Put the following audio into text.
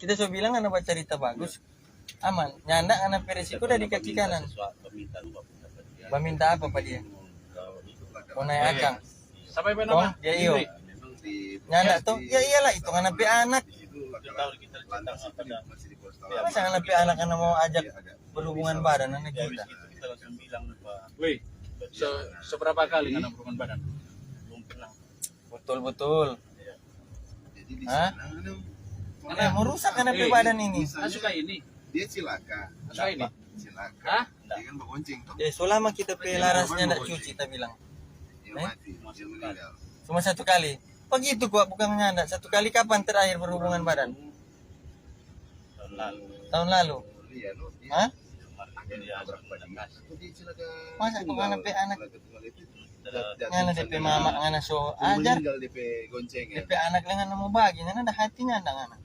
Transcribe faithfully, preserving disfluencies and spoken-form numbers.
Kita so bilang ngana bacarita bagus, aman. Nyanda ngana pe resiko dari kaki kanan. Baminta apa pa dia? Mo nae akang. Sampai pe nama? Kong dia iyo. Nyanda to? Ya iyalah, itu ngana pe anak. Masa ngana pe anak ngana mo ajak berhubungan badan anak kita? Weh, se- seberapa kali ngana berhubungan badan? Betul, betul. Hah? Eh, mo rusak ngana pe badan ini. Ah, suka ini. Dia cilaka. Suka ini. Cilaka. Hah? Dia kan bagonceng tuh. Eh, selama kita pe larasnya ndak cuci, kita bilang. Dia mati. Dia meninggal. Cuma satu kali. Begitu kok, bukan nyanda. Satu kali kapan terakhir berhubungan badan? Tahun lalu. Iya, lu. Hah? Dia nabrak badan. Dia cilaka. Masa kok ngana pe anak? Cilaka tunggal itu. Ngana depe mama, ngana so ajar. Meninggal depe gonceng ya. Depe anak lei ngana mo bagi, ngana ada hatinya ada ngana.